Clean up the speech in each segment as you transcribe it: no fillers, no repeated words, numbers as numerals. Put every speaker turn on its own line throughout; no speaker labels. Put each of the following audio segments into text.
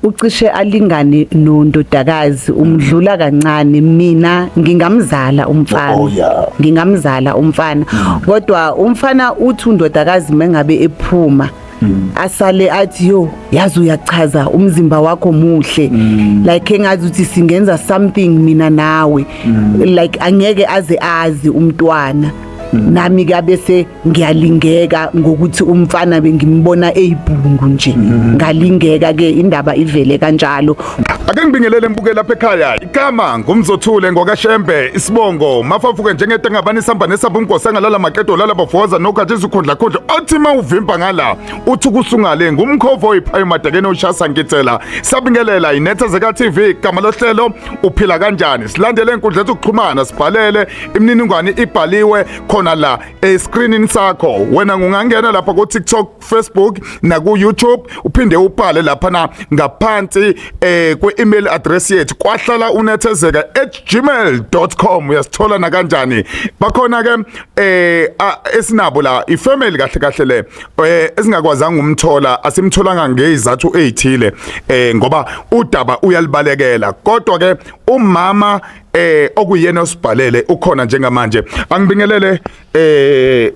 Ucishe alingane nondodakazi, umdlula kancane. Mina ngingamzala umfana.
Oh, yeah.
Ngingamzala umfana, kodwa umfana uthi undodakazi mengabe ephuma asale athi, "Yo, yazi uyachaza, umzimba wakho muhle," like engazi ukuthi singenza something mina nawe, like angeke aze azi umntwana. Nami ke bese ngiyalingeka ngokuthi umfana bengimbona eyibhungu nje, ngalingeka ke, indaba ivele kanjalo.
Ake ngibingelele mbuke lapha ekhaya. Igama ngumzothule ngokaShembe, isibongo mafafuke njengento engabani samba nesamba umgosi angalala maqedo lala bafoza nokhathi izikhundla khundla othi mawuvimba ngala uthi kusungale ngumkhovo oyiphayo madakeni oshasa ngitsela. Sabingelela iNethezeka TV, igama lohlelo Uphila Kanjani. Silandele inkundla zokuxhumana, sibhalele, imininingwane ibhaliwe khona la escreenini sakho. Wena ungangena lapha ku TikTok, Facebook na ku YouTube, uphinde ubhale lapha na ngaphansi kwe email address yethu kwahlala unethezeka@gmail.com. Uyasithola na kanjani? Bakhona ke esinabo la, ifamily kahle kahle le esingakwazanga umthola, asimtholanga ngezathu ezithile ngoba udaba uyalibalekela. Kodwa ke umama okuyena osibhalele ukhona njengamanje. Angibingelele,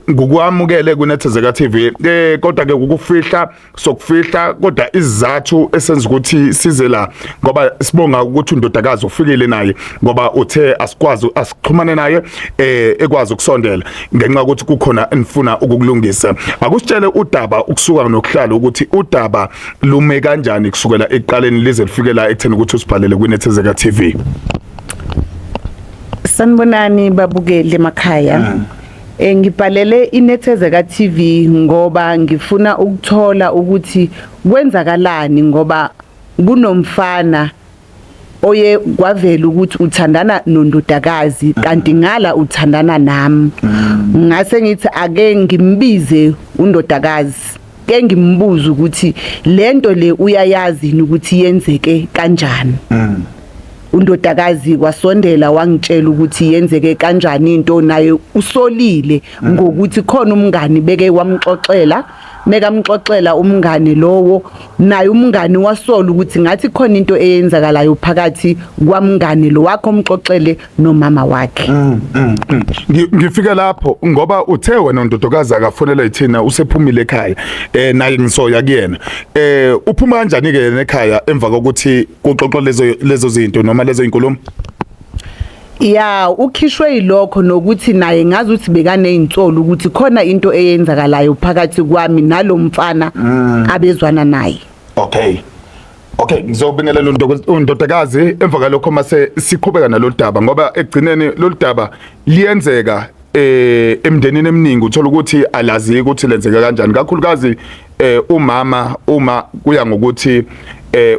ngukwamukele kuNethezeka TV. Kodwa ke ukufihla sokufihla, kodwa izathu esenza ukuthi size la ngoba sibonga ukuthi undodakazi ufikile naye, ngoba uthe asikwazi asixhumane naye ekwazi ukusondela ngenxa yokuthi kukhona enifuna ukukulungisa. Akusitshele udaba ukusuka nokuhlala, ukuthi udaba lume kanjani kusukela ekuqaleni lize lifike la ekutheni ukuthi usibhalele kwiNethezeka TV.
Sanibonani babukeli emakhaya. Ngibhalele iNethezeka TV ngoba ngifuna ukuthola ukuthi kwenzakalani, ngoba kunomfana oye kwavela ukuthi uthandana nondodakazi kanti ngala uthandana nami. Ngase ngithi ake ngimbize undodakazi, ke ngimbuza ukuthi lento le uyayazi yini, ukuthi yenzeke kanjani. Undodakazi wasondela wangitshela ukuthi yenzeke kanjani into, naye usolile ngokuthi khona umngani beke wamxoxela, mekamxoxela umngani lowo, naye umngani wasola ukuthi ngathi khona into eyenzakalayo phakathi kwamngani lo wakho omxoxele nomama wakhe.
Ngifika lapho ngoba uthe wena undodokazi akafonela ithina, usephumile ekhaya, naye ngisoya kuyena. Uphuma kanjani ke yena ekhaya emva kokuthi kuxoxwa lezo zinto noma lezo inkulumo?
Ya, ukhishwe yilokho nokuthi naye ngazi ukuthi bekanezinsolo ukuthi khona into eyenzakalayo phakathi kwami nalomfana abezwana naye.
Okay, ngizobingelela undodakazi emva kalokho mase siqhubeka nalolu daba, ngoba ekugcineni lolu daba liyenzeka emndenini eminingi, uthola ukuthi alazi ukuthi lenzeka kanjani, kakhulukazi umama uma kuya ngokuthi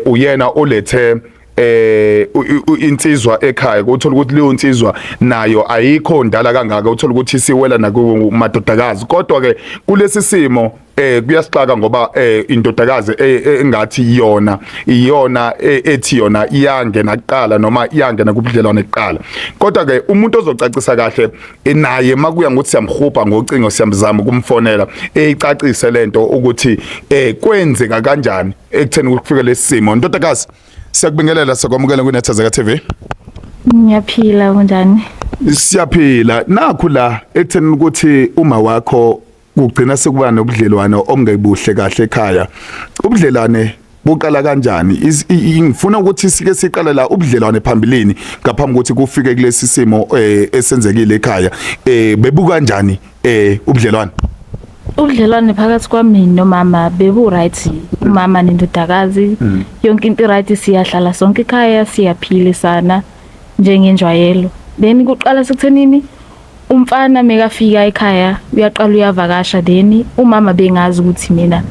uyena olethe insizwa ekhaya, uthola ukuthi leyo nsizwa nayo ayikho ndala kangaka, uthola ukuthi siwela nakumadodakazi. Kodwa ke kulesi simo kuyasixaka ngoba indodakazi engathi yona iyona ethi yona iyangena kuqala noma iyangena kubudlelwane kuqala. Kodwa ke umuntu ozocacisa kahle naye makuya ngokuthi siyamhupa ngocingo, siyamzama ukumfonela eyicacise lento ukuthi kwenzeka kanjani ekutheni kufike lesi simo. Ndodakazi, siyakubingelela, siyakwamukela kwiNethezeka TV.
Ngiyaphila, kunjani?
Siyaphila. Nakhu la ekutheni ukuthi uma wakho kugcina sekuba nobudlelwano obungebuhle kahle ekhaya. Ubudlelwane buqala kanjani? Ngifuna ukuthi sike siqale la ubudlelwane phambilini ngaphambi kokuthi kufike kulesi simo esenzekile ekhaya. Bebuka kanjani ubudlelwane?
Ubudlelwane phakathi kwami nomama bebu right, umama nendodakazi, yonke into right, siyahlala sonke ekhaya, siyaphilisana njengenjwayelo. Then kuqala sekuthenini umfana mekafika ekhaya uyaqala uyavakasha, then umama bengazi ukuthi mina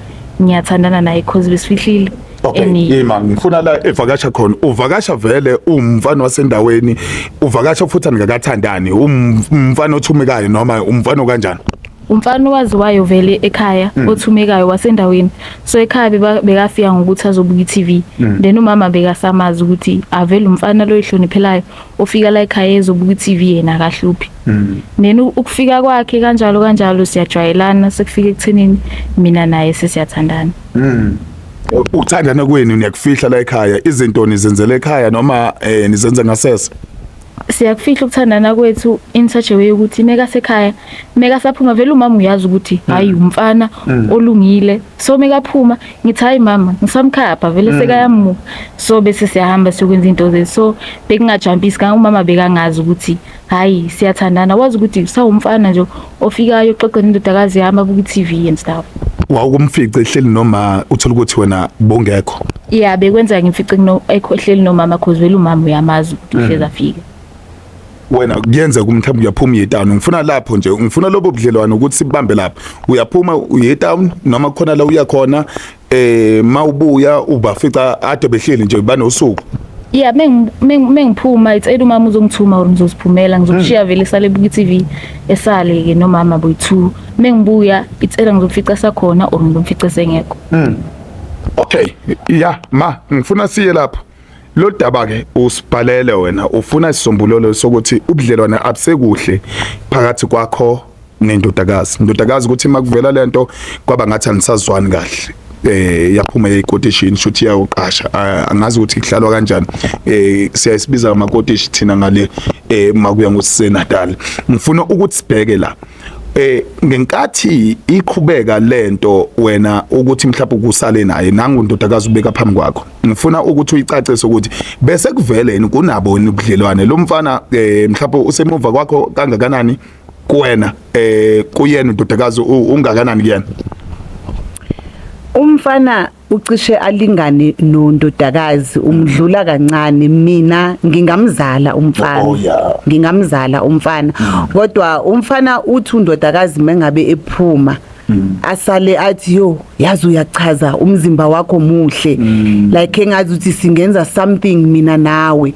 ngiyathandana naye cause besifihlile.
Okay, ima, ngifuna la evakasha khona. Uvakasha vele umfana wasendaweni, uvakasha futhi aningakathandani. Umfana othumekayo noma umfana kanjani?
Umfana owaziwayo vele ekhaya, othumekayo wasendaweni. So ekhaya bekafika ngokuthi azobuka i-TV, then umama bekasamazi ukuthi avele umfana lo oyihloniphelayo ofika la ekhaya ezobuka i-TV, yena akahluphi. Then ukufika kwakhe kanjalo kanjalo siyajwayelana, sekufika ekuthenini mina naye sesiyathandana.
Ukuthandana kwenu niyakufihla la ekhaya, izinto nizenzele ekhaya noma nizenza ngasese?
Siyakufihla ukuthandana kwethu in such a way ukuthi mekasekhaya, mekasaphuma vele umama uyazi ukuthi hayi, umfana olungile. So mekaphuma ngithi, "Hayi mama, ngisamkhapha vele, sekayamuka." So bese siyahamba siyokwenza into zethu, so bekungajampisi kanga umama bekangazi ukuthi hayi, siyathandana. Wazi ukuthi sawumfana nje ofikayo uxoxe nendodakazi yami, abuka i-TV and stuff.
Wawukumfica ehleli noma uthola ukuthi wena bongekho?
Yeah, bekwenza ngimfice kuno ehleli nomama, cause vele umama uyamazi ukuthi uhlezi afika.
Wena kuyenzeka mhlawumbe uyaphuma uye town. Ngifuna lapho nje, ngifuna lobo budlelwano ukuthi sibambe lapho. Uyaphuma uye town noma khona la uya khona, mawubuya ubafica ade behleli nje banosuku?
Yeah, mengiphuma it's either umama uzongithuma or ngizoziphumela, ngizokushiya vele sale buka i-TV, esale ke nomama boyi-2. Mengibuya it's either ngizokufica sakhona or ngizomfica sengekho.
Okay, ya ma, ngifuna siye lapho. Lo daba ke usibhalele wena, ufuna isisombululo sokuthi ubudlelwane abusekuhle phakathi kwakho nendodakazi. Indodakazi ukuthi makuvela lento kwaba ngathi anisazwani kahle. Yaphuma eyikotishini, shuthi iyayoqasha. Angazi ukuthi kuhlalwa kanjani. Siyayisibiza ngamakotishi thina ngale makuya ngoSenatal. Ngifuna ukuthi sibheke la. Ngenkathi iqhubeka lento, wena ukuthi mhlawumbe kusale naye nangu ndodakazi ubeka phambi kwakho, ngifuna ukuthi uyicacise ukuthi bese kuvele yini kunabo yini ubudlelwane lo mfana, mhlawumbe usemuva kwakho kangakanani kuwena, kuyena undodakazi ungakanani kuyena?
Umfana ucishe alingane nondodakazi, umdlula kancane. Mina ngingamzala umfana. Ngingamzala umfana, kodwa umfana uthi undodakazi mengabe ephuma asale athi, "Yo, yazi uyachaza, umzimba wakho muhle, like engazi ukuthi singenza something mina nawe."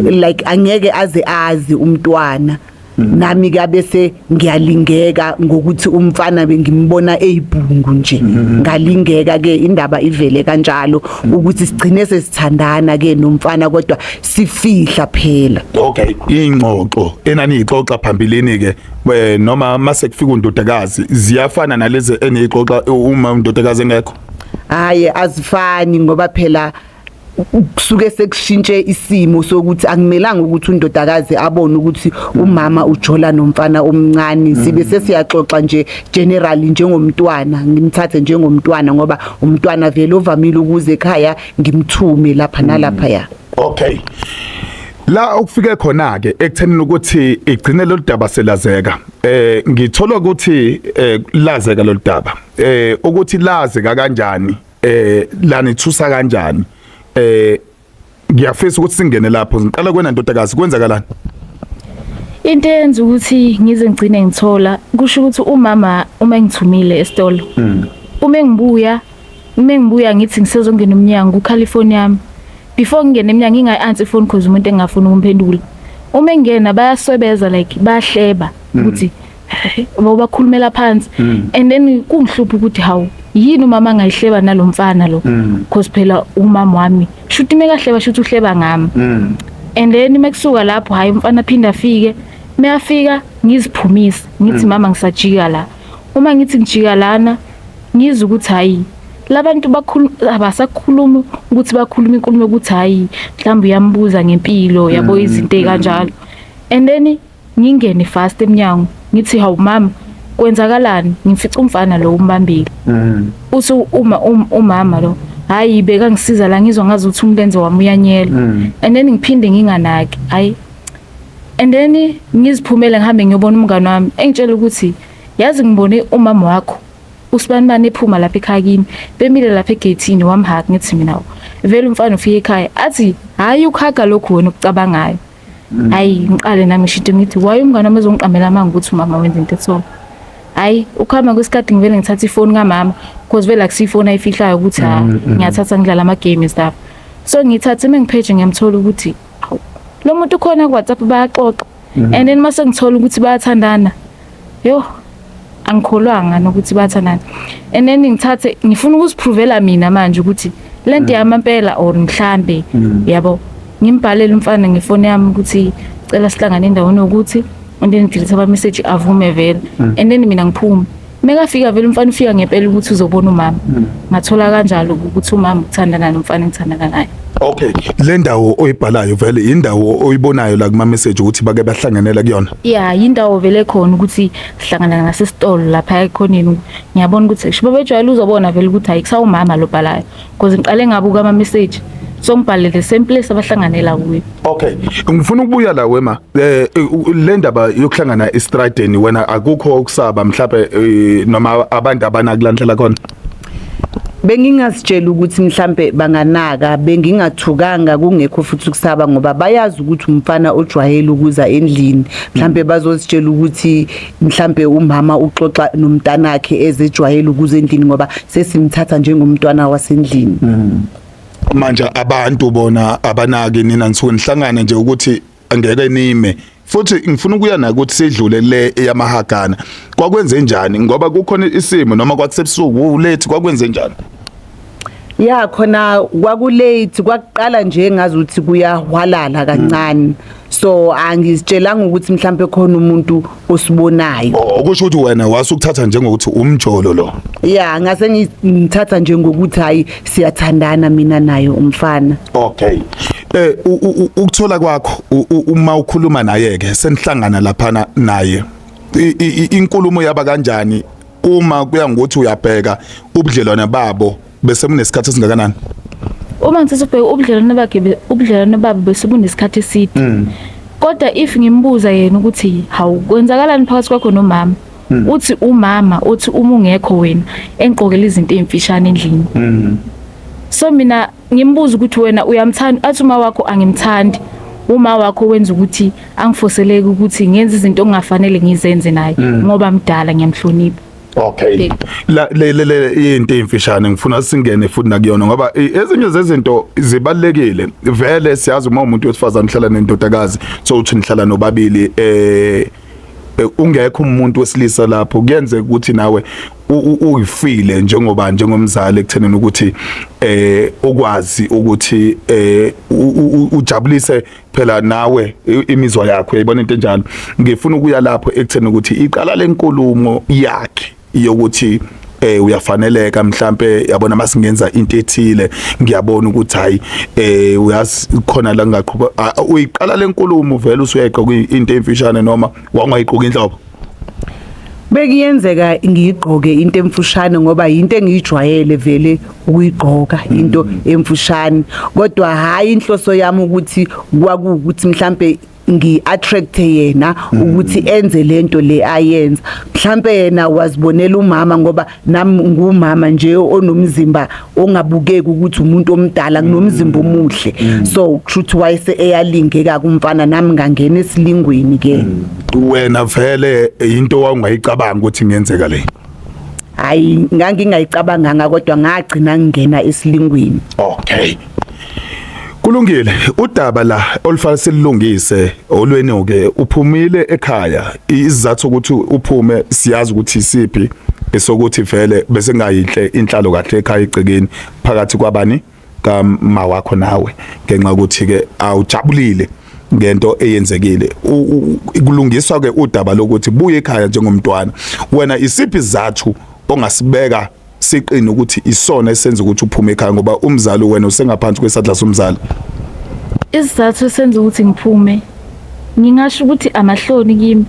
Like angeke aze azi umntwana. Nami kabe ngiyalingeka ngokuthi umfana bengimbona eyibhungu nje, ngalingeka ke. Indaba ivele kanjalo ukuthi sigcine sesithandana ke nomfana, kodwa sifihla phela.
Okay, ingxoxo enaniyixoxa phambilini ke noma mase kufika undodakazi ziyafana nalezi eniyixoxa uma undodakazi engekho?
Hayi, azifani, ngoba phela kusuke sekushintshe isimo sokuthi akumelanga ukuthi undodakazi abone ukuthi umama ujola nomfana omncane. Sibe sesiyaxoxa nje generally njengomntwana, ngimthathe njengomntwana ngoba umntwana vele ovamile ukuze ekhaya ngimthume lapha nalapha ya.
Okay, la okufike khona ke ekuthenini ukuthi igcine lolu daba selazeka, ngithola ukuthi lazeka lolu daba, ukuthi lazeka kanjani, lanithusa kanjani, ngiyafisa ukuthi singene lapho. Ngiqala kwena ndodakazi, kwenzakalani?
Into eyenza ukuthi ngize ngigcine ngithola, kusho ukuthi umama uma engithumile esitolo, uma engibuya ngithi ngisezongena umnyango, kukhala ifoni yami. Before ngingene emnyango ngingayi-answer ifoni, cause umuntu engingafuni ukumphendula. Uma engena bayaswebeza, like bayahleba ukuthi bakhulumela phansi, and then kungihlupha ukuthi hawu, yini umama angayihleba nalomfana lo? Cause phela umama wami shuthi mekahleba, shuthi uhleba ngami. And then mekusuka lapho, hayi, umfana aphinda afike. Meyafika ngiziphumisa, ngithi, "Mama, ngisajika la." Uma ngithi ngijika lana, ngizwe ukuthi hayi, labantu bakhuluma, abasakhulumi ukuthi bakhuluma inkulumo ukuthi hayi, mhlawumbe uyambuza ngempilo yabo, izinto ezikanjalo. And then ngingene fast emnyango, ngithi, "Hawu mama, kwenzakalani?" Ngifica umfana lo umbambile. Uthi uma umama lo, "Hayi, beka ngisiza la, ngizwa ngazi ukuthi umlenze wami uyanyela." And then ngiphinde nginganaki, hayi. And then ngiziphumele, ngihambe ngiyobona umngane wami, engitshela ukuthi, "Yazi ngibone umama wakho usibanibani ephuma lapha ekhaya kimi, bemile lapha egeyithini, wamhaga." Ngithi mina, vele umfana ufike ekhaya athi, "Hayi, ukuhaga lokhu wena okucabangayo." Hayi, ngiqale nami ngisho ngithi, "Why umngane wami ezongiqambela amanga ukuthi umama wenza into ethiwa?" Hayi, ukuhamba kwesikhathi ngivele ngithatha ifoni kamama, because vele akusiyifoni ayifihlayo ukuthi ha, ngiyathatha ngidlala ama-game and stuff. So ngithathe, mengipheje ngiyamthola ukuthi hawu, lo muntu ukhona ku-WhatsApp, bayaxoxa. And then mase ngithola ukuthi bayathandana, yo, angikholwanga nokuthi bayathandana. And then ngithathe ngifuna ukuziprovela mina manje ukuthi lento yamampela or mhlambe yabo. Ngimbhalele umfana ngefoni yami ukuthi cela sihlangane endaweni yokuthi, and then ngidelete ama message, avume vele. And then mina ngiphume. Mekafika vele umfana ufika ngempela ukuthi uzobona umama. Ngathola kanjalo ukuthi umama uthandana nomfana engithandana naye.
Okay, le ndawo oyibhalayo vele indawo oyibonayo la kuma message ukuthi bake bahlanganela kuyona.
Yeah, yindawo vele khona ukuthi sihlangana nasesitolo lapha ekhoneni. Ngiyabona ukuthi sho bebejwayele uzobona vele ukuthi hayi kusawumama lo bhalayo. Because ngiqale ngabuka ama message. So ngibhale the same place abahlanganela kuyo.
Okay, ngifuna ukubuya la wema. Le ndaba yokuhlangana estradeni wena akukho ukusaba mhlawumbe noma abantu abanakulandlela khona.
Bengingazitshela ukuthi mhlambe banganaka, bengingathukanga kungekho futhi ukusaba ngoba bayazi ukuthi umfana ojwayele ukuza endlini. Mhlambe bazozitshela ukuthi mhlambe umama uxoxa nomntanakhe ezejwayele ukuza endlini ngoba sesimthatha njengomntwana wasendlini.
Manje abantu bona abanaki nina nisuke nihlangana nje ukuthi angeke nime. Futhi ngifuna ukuya na ukuthi sidlule le eyamahagana. Kwakwenze njani ngoba kukhona isimo noma kwakusebusuku ulethi kwakwenze njani?
Ya khona kwakulate kwakuqala nje ngazuthi kuyahwalala kancane. So angizitshelanga ukuthi mhlambe khona umuntu osibonayo.
Okusho ukuthi wena wasukuthatha njengokuthi umjolo lo.
Ya ngase ngithatha njengokuthi hayi siyathandana mina naye umfana.
Okay. Ukuthola kwakho uma ukhuluma naye ke senihlangana laphana naye inkulumo yaba kanjani uma kuya ngokuthi uyabheka ubudlelwane babo bese kunesikhathi esingakanani?
Uma ngithatha ubheka ubudlelwane bakhe ubudlelwane babo bese bunesikhathi eside. Kodwa if ngimbuza yena ukuthi hawu kwenzakalani phakathi kwakho nomama, uthi umama uthi uma ungekho wena engigqokela izinto ezimfishane endlini. So mina ngimbuza ukuthi wena uyamthanda, athi uma wakho angimthandi. Uma wakho wenza ukuthi angifoseleke ukuthi ngenze izinto okungafanele ngizenze naye ngoba mdala ngiyamhlonipha.
Okay. La le le into emfishane ngifuna singene futhi nakuyona ngoba ezinye zezinto zibalekile. Vele siyazi uma umuntu wesifazane uhlala nendodakazi so uthi nihlala nobabili ungekho umuntu wesilisa lapho kuyenzeka ukuthi nawe uyifile njengoba njengomzali ekuthenini ukuthi ukwazi ukuthi ujabulise phela nawe imizwa yakho uyayibona into enjalo. Ngifuna ukuya lapho ekutheni ukuthi iqala lenkulumo yakhe yokuthi uyafaneleka mhlambe yabona masingenza into ethile ngiyabona ukuthi hayi uyazi khona la ngaqhuba uyiqala lenkulumo vele usuyayigqoka into emfishane noma wangayigqoka inhlobo.
Bekuyenzeka ngiyigqoke into emfushane ngoba into engiyijwayele vele ukuyigqoka into emfushane, kodwa hayi inhloso yami ukuthi kwakuwukuthi mhlambe ngi-attract yena ukuthi enze lento le ayenza. Mhlambe yena wazibonela umama ngoba nami ngumama nje onomzimba ongabukeki ukuthi umuntu omdala, nginomzimba omuhle. So kushuthi wayese eyalingeka kumfana nami ngangena esilingweni ke.
Wena vele into wawungayicabanga ukuthi ingenzeka le?
Hayi ngangingayicabanganga kodwa ngagcina ngingena esilingweni.
Okay. Kulungile, udaba la olufanele silungise olweni ke uphumile ekhaya. Isizathu ukuthi uphume siyazi ukuthi isiphi esokuthi vele bese ngayinhle inhlalo kahle ekhaya igcekeni phakathi kwabani kama wakho nawe ngenxa ukuthi ke awujabulile ngento eyenzekile. Kulungiswa ke udaba lokuthi buye ekhaya njengomntwana. Wena isiphi isizathu ongasibeka siqine ukuthi isona esenza ukuthi uphume ekhaya ngoba umzali wena usengaphansi kwesandla somzali?
Isizathu esenza ukuthi ngiphume ngingasho ukuthi amahloni kimi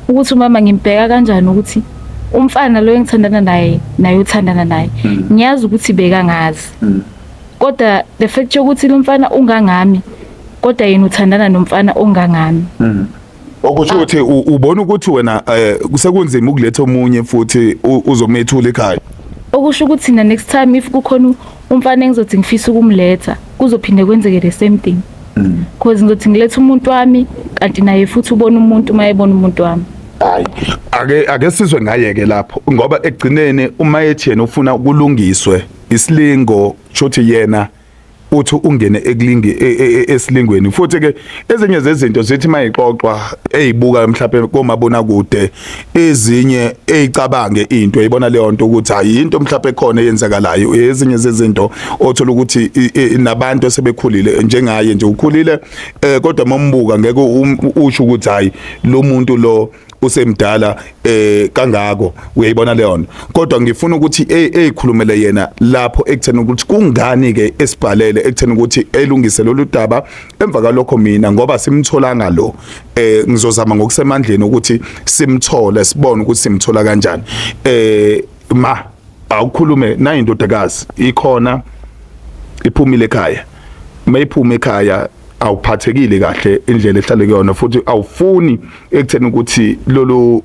ukuthi umama ngimbheka kanjani ukuthi umfana lo engithandana naye naye uthandana naye. Ngiyazi ukuthi bekangazi. Kodwa the fact yokuthi lo mfana ungangami kodwa yena uthandana nomfana ongangami.
Okusho ukuthi ubona ukuthi wena kusekunzima ukuletha omunye futhi uzomethula ekhaya.
Okusho ukuthi na next time if kukhona umfana engizothi ngifisa ukumletha kuzophinde kwenzeke the same thing. Because ngizothi ngiletha umuntu wami kanti naye futhi ubona umuntu mayebona umuntu wami.
Hayi ake sizwe ngayeke lapho ngoba ekugcineni uma ethi yena ufuna ukulungiswe isilingo shothi yena uthi ungene ekulingi esilingweni. Futhi ke ezinye zezinto zithi mayixoxwa ezibuka mhlawumbe komabona kude ezinye ezicabange into eyibona leyo nto ukuthi hayi into mhlawumbe ekhona eyenzakalayo. Ezinye zezinto othola ukuthi nabantu asebekhulile njengaye nje ukhulile kodwa mombuka ngeke usho ukuthi hayi lo muntu lo Usemdala kangako, uyayibona leyo nto. Kodwa ngifuna ukuthi eyikhulumele yena lapho ekutheni ukuthi kungani ke esibhalele ekutheni ukuthi elungise lolu daba. Emva kalokho mina, ngoba simtholanga lo, ngizozama ngokusemandleni ukuthi simthole, sibone ukuthi simthola kanjani. Ma awukhulume nayi indodakazi ikhona, iphumile ekhaya. Mayiphuma ekhaya awuphathekile kahle indlela ehlale kuyona, futhi awufuni ekutheni ukuthi lolu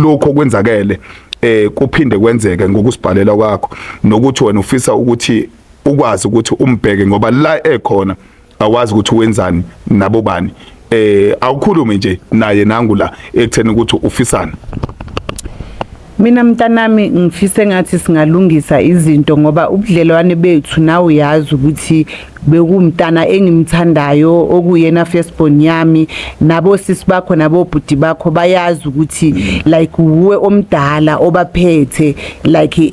lokho kwenzakele kuphinde kwenzeke ngokusibhalela kwakho, nokuthi wena ufisa ukuthi ukwazi ukuthi umbheke ngoba la ekhona awazi ukuthi wenzani nabo bani. Awukhulume nje naye nangu la ekutheni ukuthi ufisani.
Mina mntanami, ngifise ngathi singalungisa izinto ngoba ubudlelwane bethu nawe uyazi ukuthi bekumntana engimthandayo, okuyena firstborn yami. Nabo sisi bakho nabo bhuti bakho bayazi ukuthi like uwe omdala obaphethe like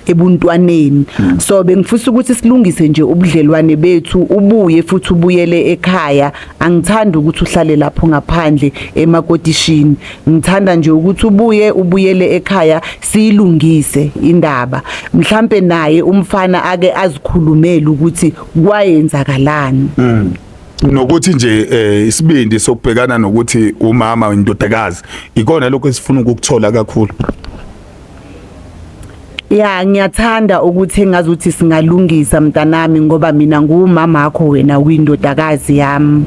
ebuntwaneni. So bengifisa ukuthi silungise nje ubudlelwane bethu, ubuye futhi ubuyele ekhaya. Angithandi ukuthi uhlale lapho ngaphandle emakotishini. Ngithanda nje ukuthi ubuye, ubuyele ekhaya, siyilungise indaba. Mhlambe naye umfana ake azikhulumele ukuthi kwayenzakalani.
Nokuthi nje isibindi sokubhekana nokuthi umama indodakazi ikona lokho esifuna ukukuthola kakhulu.
Ya, ngiyathanda ukuthi engazuthi singalungisa mntanami, ngoba mina ngumama wakho, wena uyindodakazi yami.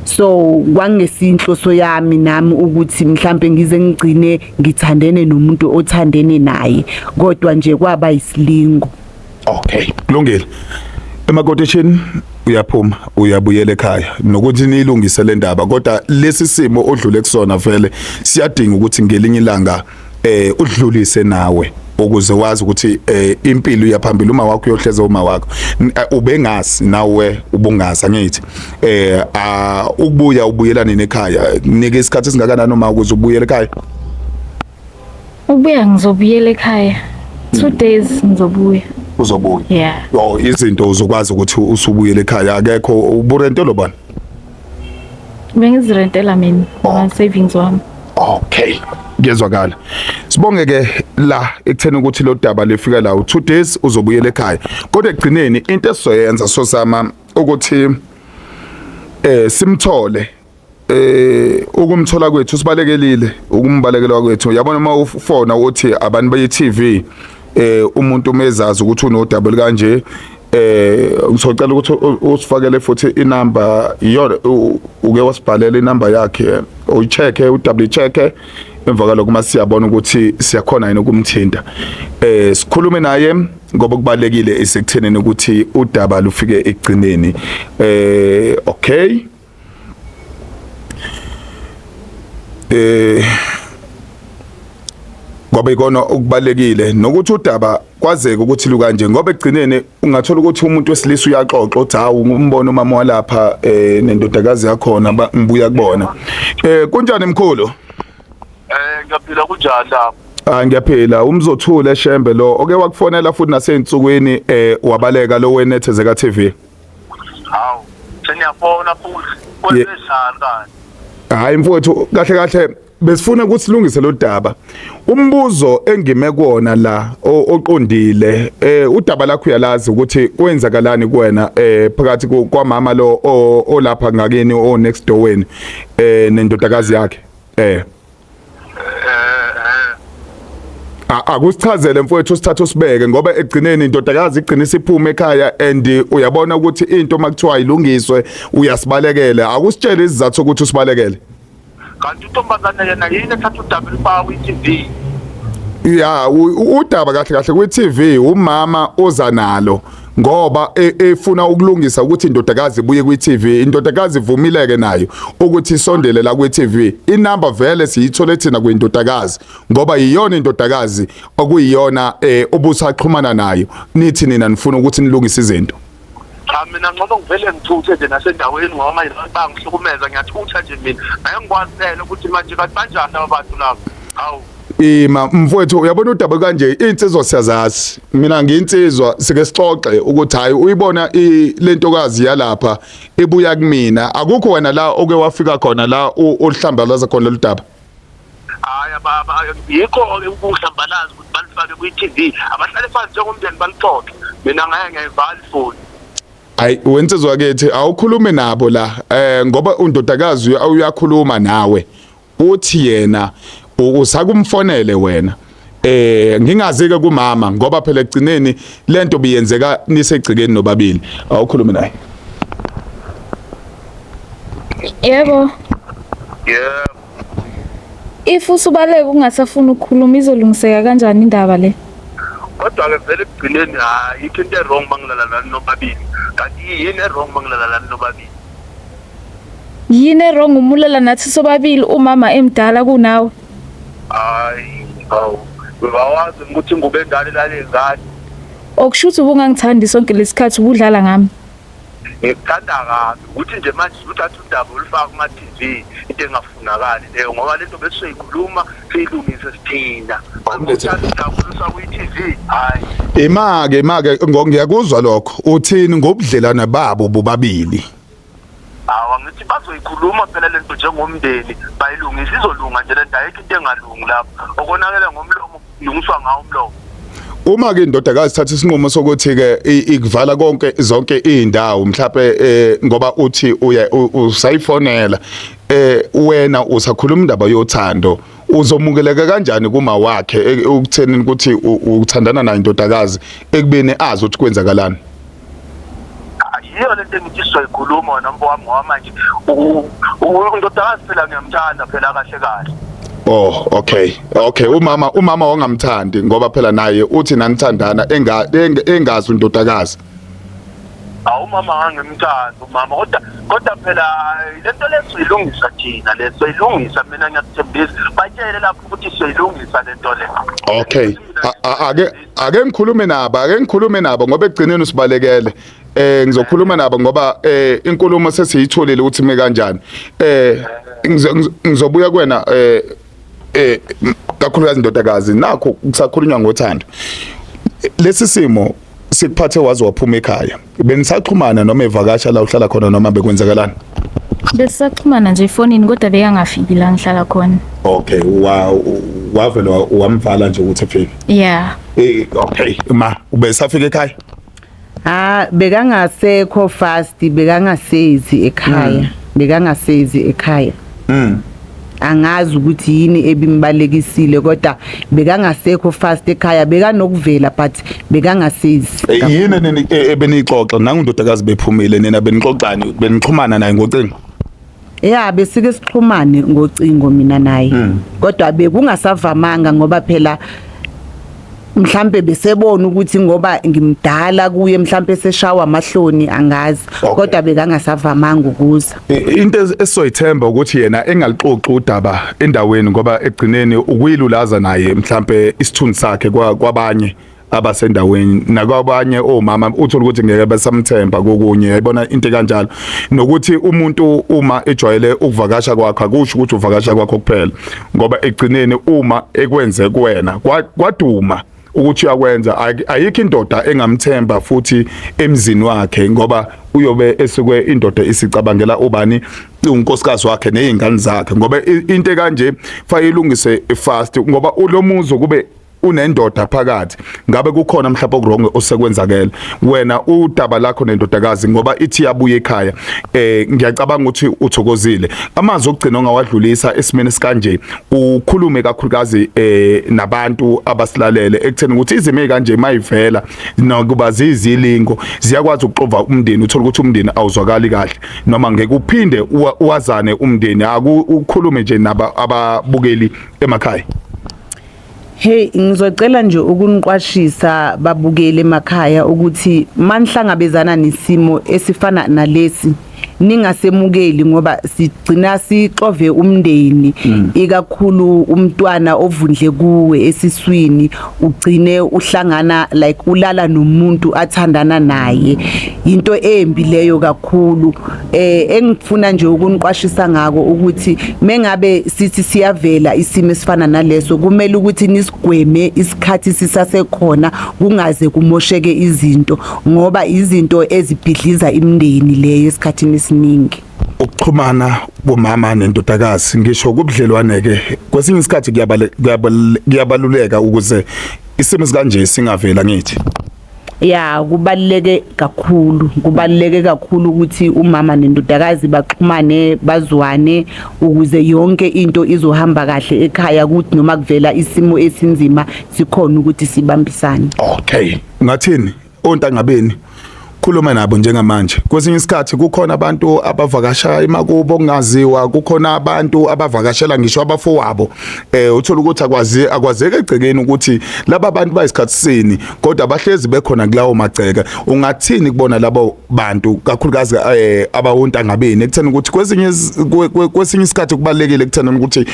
So kwangesinhloso yami nami ukuthi mhlambe ngize ngigcine ngithandene nomuntu othandene naye, kodwa nje kwaba isilingo.
Okay, kulungile. Emakotishini uyaphuma, uyabuyela ekhaya nokuthi niyilungise le ndaba, kodwa lesi simo odlule kusona vele siyadinga ukuthi ngelinye ilanga udlulise nawe ukuze wazi ukuthi impilo iyaphambili. Uma wakho uyohleza uma wakho ubengazi, nawe ubungazi, angithi ukubuya ubuyela nini ekhaya? Nike isikhathi esingakanani uma ukuze ubuyele ekhaya?
Ubuya, ngizobuyela ekhaya. 2 days ngizobuya.
Uzobuya?
Yeah.
Oh, izinto uzokwazi ukuthi usubuyele ekhaya, akekho uburentelo bani?
Bengizirentela mina ama savings wami.
Okay, kuyezwakala. Sibonge ke la ekutheni ukuthi lo daba lifika la, u2 days uzobuyela ekhaya. Kodwa ekugcineni into esizoyenza, sozama ukuthi simthole. Ukumthola kwethu sibalekelile, ukumbalekela kwethu, yabona, uma ufona uthi abantu baye TV, umuntu umezazi ukuthi unodaba kanje, ngizocela ukuthi usifakele futhi inamba iyona uke wasibhalela inamba yakhe, uyichecke, u-double check. Emva kwalokho masiyabona ukuthi siyakhona yini ukumthinta, sikhulume naye, ngoba kubalekile isekuthenini ukuthi udaba lufike ekugcineni. Okay, ngoba ikona okubalekile nokuthi udaba kwazeke ukuthi lukanje, ngoba ekugcineni ungathola ukuthi umuntu wesilisa uyaxoxa uthi hawu, umbono umama walapha nendodakazi yakhona, ngibuya kubona. Kunjani mkhulu?
Ngiyaphila, kunjani lapho?
Ah, ngiyaphila. Umzothule Shembe lo oke wakufonela futhi naseyinsukwini, wabaleka lo wenethezeka TV.
Hawu, seniyafona futhi. Kwenzenjani kanti?
Hayi mfowethu, kahle kahle besifuna ukuthi silungise lo daba. Umbuzo engime kuona la oqondile, udaba lakho uyalazi ukuthi kwenzakalani kuwena phakathi kwamama lo olapha ngakini, o next door wenu, nendodakazi yakhe. Akusichazele mfowethu, sithathe usibeke, ngoba ekugcineni indodakazi igcina isiphuma ekhaya and uyabona ukuthi into makuthiwa ilungiswe uyasibalekela. Akusitshele isizathu ukuthi usibalekele.
Kanti untombazane yena yini ethatha udaba elifaka kwi-TV?
Ya, udaba kahle kahle kwi-TV umama oza nalo ngoba efuna ukulungisa ukuthi indodakazi ibuye kwi-TV. Indodakazi ivumileke nayo ukuthi isondele la kwi-TV. Inamba vele siyithole thina kwindodakazi, ngoba iyona indodakazi okuyiyona obusaxhumana nayo, nithi nina nifuna ukuthi nilungise izinto.
Cha, mina ngcono ngivele ngithuthe nje nasendaweni, ngoba manje abantu bayangihlukumeza. Ngiyathutha nje mina. Ngeke ngikwazi phela ukuthi manje kanti banjani laba bantu laba. Hawu.
Ima mfowethu, uyabona udaba kanje, insizwa siyazazi. Mina ngiyinsizwa, sike sixoxe ukuthi hayi, uyibona lentokazi yalapha ibuya kumina. Akukho wena la oke wafika khona la oluhlambalaza khona lolu daba.
Yikho ukuhlambalaza ukuthi balifake kwi-TV, abahlale phansi njengomndeni balixoxe. Mina ngeke ngiyivala ifoni.
Hayi wensizwa kithi, awukhulume nabo la, ngoba undodakazi uyakhuluma nawe, uthi yena usakumfonele wena. Ngingazi ke kumama, ngoba phela egcineni lento biyenzeka nisegcikeni nobabili. Awukhulume naye.
Yebo.
Yebo.
If usubaleka ungasafuni ukukhuluma, izolungiseka kanjani indaba le?
Kodwa-ke vele ekugcineni ayikho into e-wrong mangilala nani nobabili. Kanti yini e-wrong mangilala nani nobabili?
Yini e-wrong umulala nathi sobabili, umama emdala kunawe?
Hayi, hawu, uyawazi ukuthi ingubo endala ilale ingane.
Okusho ukuthi ubungangithandi sonke lesikhathi, ubudlala ngami.
Ngikuthanda kabi ukuthi nje manje uthatha udaba olufaka kuma-TV, into engafunakali leyo, ngoba lento besizoyikhuluma siyilungise sithina. Uthatha udaba olufaka kwi-TV, hhayi.
Imake ngiyakuzwa lokho. Uthini ngobudlelwane babo bobabili?
Hawa, ngithi bazoyikhuluma phela lento njengomndeni, bayilungise, izolunga nje lento. Ayikho into engalungi lapho. Okonakele ngomlomo kulungiswa ngawo umlomo.
Uma ke indodakazi ithatha isinqumo sokuthi ke ikuvala konke zonke izindawo, mhlawumbe ngoba uthi uya usayifonela, wena usakhuluma indaba yothando, uzomukeleka kanjani kuma wakhe ukutheni ukuthi uthandana naye indodakazi ekubeni azi ukuthi kwenzakalani?
Yiyo lento engithi sizoyikhuluma wena mfo wami, ngoba manje undodakazi phela ngiyamthanda phela kahle kahle.
Oh, okay. Okay, umama wangamthandi, ngoba phela naye uthi nanithandana engazi undodakazi.
Awu, umama ngangimthanda umama, kodwa phela lento lesoyilungisa thina, lesoyilungisa, mina ngiyakuthembisa. Batshele lapho ukuthi siyoyilungisa lento le.
Okay. Ake ngikhulume nabo, ake ngikhulume nabo, ngoba ekugcineni usibalekele. Ngizokhuluma nabo ngoba inkulumo sesiyitholile ukuthi ime kanjani. Ngizobuya kuwena, kakhulukazi indodakazi, nakho kusakhulunywa ngothando. Lesi simo sikuphathe waze waphuma ekhaya. Benisaxhumana noma evakasha la uhlala khona, noma bekwenzakalani?
Besisaxhumana nje efonini, kodwa bekangafiki la ngihlala khona.
Okay, wa wavele wamvala nje ukuthi efike.
Yeah.
Okay, ma ubesafika ekhaya?
Ah, bekangasekho fast, bekangasezi ekhaya. Bekangasezi ekhaya. Angazi ukuthi yini ebimbalekisile, kodwa bekangasekho fast ekhaya, bekanokuvela but bekangasezi.
Yini nini ebenixoxa nangundodakazi bephumile, nina benixoxani, benixhumana naye ngocingo?
Ya, besike sixhumane ngocingo mina naye. Kodwa bekungasavamanga, ngoba phela mhlambe besebona ukuthi ngoba ngimdala kuye, mhlambe seshawa amahloni, angazi. Kodwa bekangasavamanga ukuza.
Into esizoyithemba ukuthi yena engalixoxi udaba endaweni, ngoba egcineni ukuyilulaza naye mhlambe isithunzi sakhe kwabanye abasendaweni nakwabanye omama, uthola ukuthi ngeke besamthemba kokunye, yayibona into kanjalo. Nokuthi umuntu uma ejwayele ukuvakasha kwakhe, akusho ukuthi uvakasha kwakho kuphela, ngoba egcineni uma ekwenze kuwena kwaduma ukuthi uyakwenza, ayikho indoda engamthemba futhi emzini wakhe, ngoba uyobe esuke indoda isicabangela ubani, unkosikazi wakhe nezingane zakhe. Ngoba into kanje fanele ilungise fast, ngoba ulomuzo kube unendoda phakathi, ngabe kukhona mhlawumbe oku-wrong osekwenzakele. Wena udaba lakho nendodakazi, ngoba ithi yabuya ekhaya, ngiyacabanga ukuthi uthokozile. Amazwi okugcina ongawadlulisa esimeni esikanje, ukhulume kakhulukazi nabantu abasilalele ekutheni ukuthi izimo ezikanje mayivela nokuba zizilingo ziyakwazi ukuxova umndeni, uthola ukuthi umndeni awuzwakali kahle noma ngeke uphinde uwazane umndeni. Aku ukhulume nje naba ababukeli emakhaya.
Hey, ngizocela nje ukuniqwashisa babukele emakhaya ukuthi manihlangabezana nesimo esifana nalesi, ningasemukeli, ngoba sigcina sixove umndeni, ikakhulu umntwana ovundle kuwe esiswini, ugcine uhlangana like ulala nomuntu athandana naye. Into embi leyo kakhulu. Engifuna nje ukuniqwashisa ngako ukuthi mengabe sithi siyavela isimo esifana naleso, kumele ukuthi nisigweme isikhathi sisasekhona, kungaze kumosheke izinto, ngoba izinto ezibhidliza imindeni leyo esikhathini esiningi.
Ukuxhumana Kumama nendodakazi, ngisho kubudlelwane ke, kwesinye isikhathi kuyabaluleka ukuze isimo sikanje singavela ngithi.
Ya, kubaluleke kakhulu, kubaluleke kakhulu ukuthi umama nendodakazi baxhumane, bazwane, ukuze yonke into izohamba kahle ekhaya, ukuthi noma kuvela isimo esinzima sikhona ukuthi sibambisane.
Okay, ngathini ontangabeni? Khuluma nabo njengamanje. Kwesinye isikhathi kukhona abantu abavakasha emakubo kungaziwa, kukhona abantu abavakashela ngisho abafowabo, uthola ukuthi akwazi akwazeke egcekeni ukuthi laba bantu bayisikhathi sini, kodwa bahlezi bekhona kulawo magceke. Ungathini kubona labo bantu, kakhulukazi abawontangabeni, ekutheni ukuthi kwesinye isikhathi kubalekile ekutheni ukuthi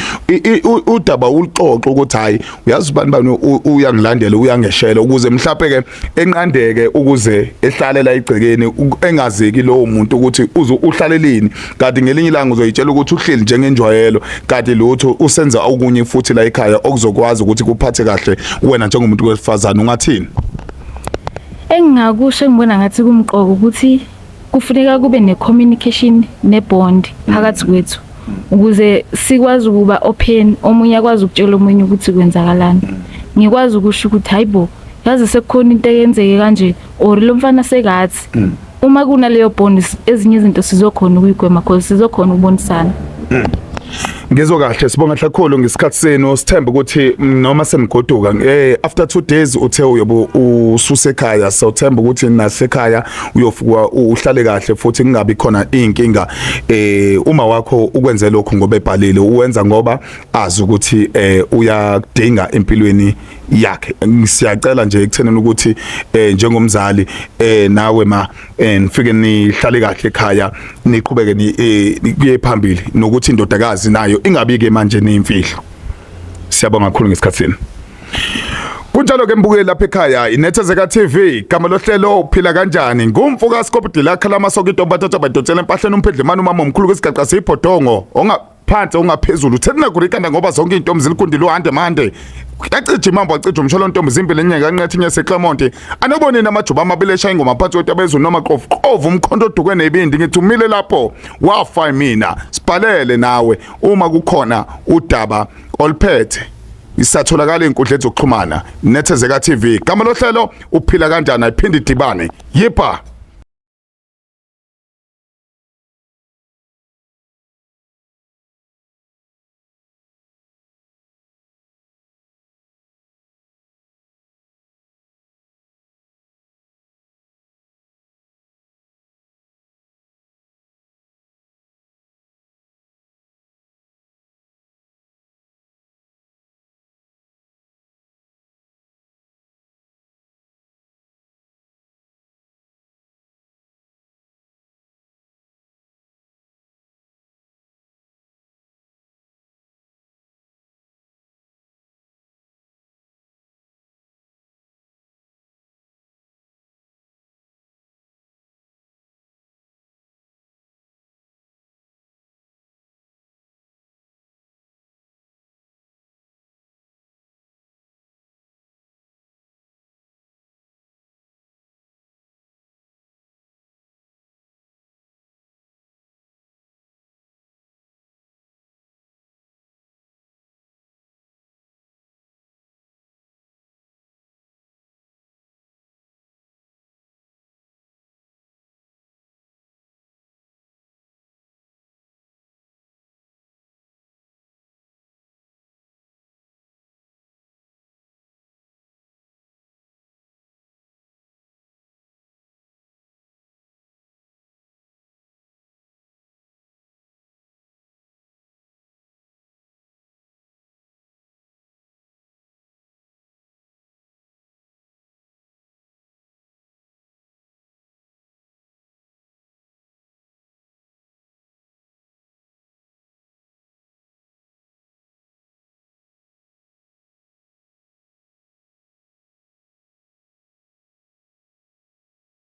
udaba uluxoxe, ukuthi hayi, uyazi ubani bani uyangilandela, uyangeshela, ukuze mhlawumbe ke enqandeke, ukuze ehlale la igcekeni engazeki lowo muntu ukuthi uze uhlalelini, kanti ngelinye ilanga uzoyitshela ukuthi uhleli njengenjwayelo, kanti lutho, usenza okunye futhi la ekhaya okuzokwazi ukuthi kuphathe kahle wena njengomuntu wesifazane? Ungathini?
Engingakusho, engibona ngathi kumqoka, ukuthi kufuneka kube ne-communication ne-bond phakathi kwethu ukuze sikwazi ukuba open, omunye akwazi ukutshela omunye ukuthi kwenzakalani. Ngikwazi ukusho ukuthi hayibo, yazi sekukhona into eyenzeke kanje, or lo mfana sekathi. Uma kunaleyo bond, ezinye izinto sizokhona ukuyigwema cause sizokhona ukubonisana.
Ngizwe kahle, sibonga kakhulu ngesikhathi senu. Sithemba ukuthi noma senigoduka after 2 days uthe uyobe ususekhaya, sawuthemba ukuthi nasekhaya uyofika uhlale kahle futhi kungabi khona inkinga. Uma wakho ukwenze lokhu ngoba ebhalile, uwenza ngoba azi ukuthi uyakudinga empilweni yakhe. Siyacela nje ekuthenini ukuthi njengomzali nawe ma nifike nihlale kahle ekhaya, niqhubeke ni kuye phambili, nokuthi indodakazi nayo ingabi ke manje nemfihlo. Siyabonga kakhulu ngesikhathi senu. Kunjalo ke mbukeli lapha ekhaya, iNethezeka TV, igama lohlelo Uphila Kanjani. Ngumfuka Scope lakha lamasoko, intombi bathatha badotsela empahleni, umphedlemani, umama omkhulu kwesigaqa siyibhodongo, onga phansi ongaphezulu uthena kurikanda, ngoba zonke intombi zilikundile uhande mande yacija imambo, acija umsholo, ntombi zimbili enyeka nqethi nyeseClermont, anobonini amajuba amabili eshaya ingoma phansi kwetaba noma qofu qovu, umkhonto oduke nebindi. Ngithi umile lapho wafa mina. Sibhalele nawe uma kukhona udaba oluphethe. Isatholakala inkundla zokuxhumana, Nethezeka TV, gama lohlelo Uphila Kanjani. Ayiphinde idibane. Yipha.